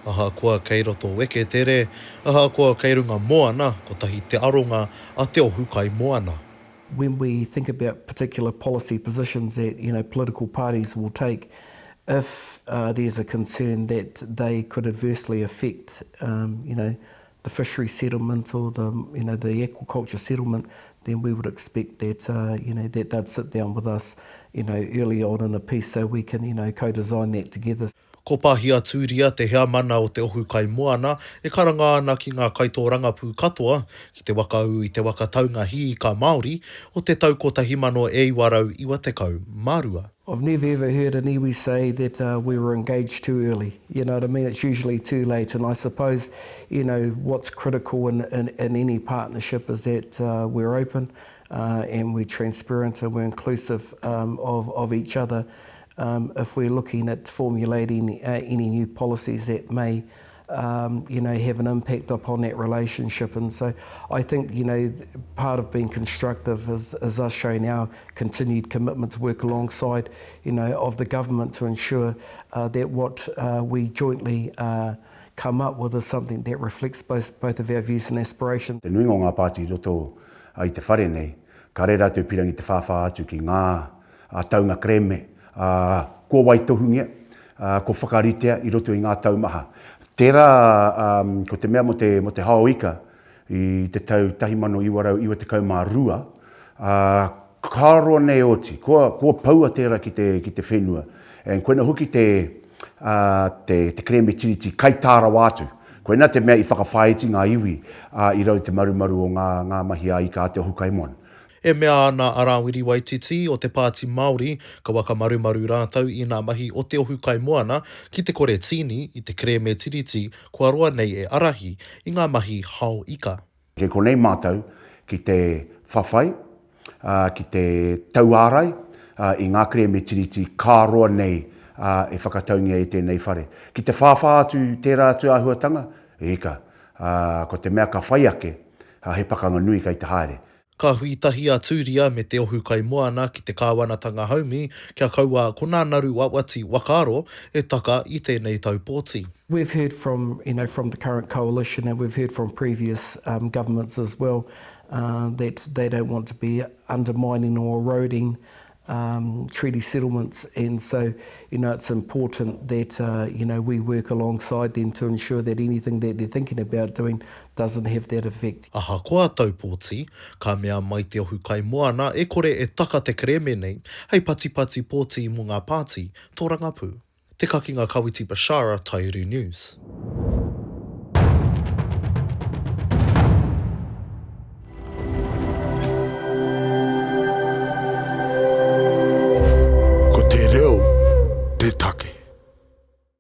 Ahakoa kei roto Weketere, ahakoa kei runga moana, kotahi te aronga a te ohu kaimoana. When we think about particular policy positions that, you know, political parties will take, if there's a concern that they could adversely affect, you know, the fishery settlement or the, you know, the aquaculture settlement, then we would expect that, you know, that they'd sit down with us, you know, early on in the piece so we can, you know, co-design that together. Ko Pahia Tūria te heamana o Te Ohu Kaimoana e karanga ana ki ngā kaitōrangapū katoa ki te whakaū i te waka taunga hiika Māori o te tau 1992. I've never ever heard an iwi say that we were engaged too early, you know what I mean, it's usually too late and I suppose, you know, what's critical in, in, in any partnership is that we're open and we're transparent and we're inclusive of, of each other um, if we're looking at formulating uh, any new policies that may um, you know, have an impact upon that relationship. And so I think, you know, part of being constructive is, is us showing our continued commitment to work alongside, you know, of the government to ensure uh, that what uh, we jointly uh, come up with is something that reflects both, both of our views and aspirations. Te nuinga o ngā pāti i roto i te whare nei, kāre rātou pirangi te whāwhā atu ki ngā taunga kerēme, ā, kua waitohungia, ā, kua whakaritea i roto i ngā tau maha. Tērā, ā, ko te mea mō te, mō te hao ika i te tau 1992, ā, ka roa nei oti, kua, kua poua tērā ki te, ki te whenua. And koina hoki te, ā, te, te kerēme tiriti kaitā rawa atu. Koina te mea i whakawhāiti ngā iwi, ā, i rau te marumaru o ngā, ngā mahi ā-ika a Te Ohu Kaimoana. E mea ana a Rāwiri Waititi o te Pāti Māori ka whakamarumaru rātou i ngā mahi o Te Ohu Kaimoana ki te kore tīni i te kerēme tiriti kua roa nei e ārahi i ngā mahi hao ika. Kei konei mātou ki te whawhai, ki te tauārai i ngā kerēme tiriti ka roa nei e whakataungia e tēnei whare. Ki te whāwhā atu tērā atu āhuatanga, e ika, ko te mea ka whai ake, he pakanga nui kei te haere. Ka hui tahi a Tūria me Te Ohu Kaimoana ki te kāwanatanga haumi kia kaua ko nā Naru Wawati whakaaro e taka i tēnei tau pōti. We've heard from, you know, from the current coalition and we've heard from previous um, governments as well uh, that they don't want to be undermining or eroding um, treaty settlements and so you know it's important that uh, you know we work alongside them to ensure that anything that they're thinking about doing doesn't have that effect. Ahakoa taupōti, ka mea mai Te Ohu Kaimoana e kore e taka te kerēme nei hei patipati pōti mō ngā pāti tōrangapū. Te Kakinga Kawiti Bashara, Taiuru News.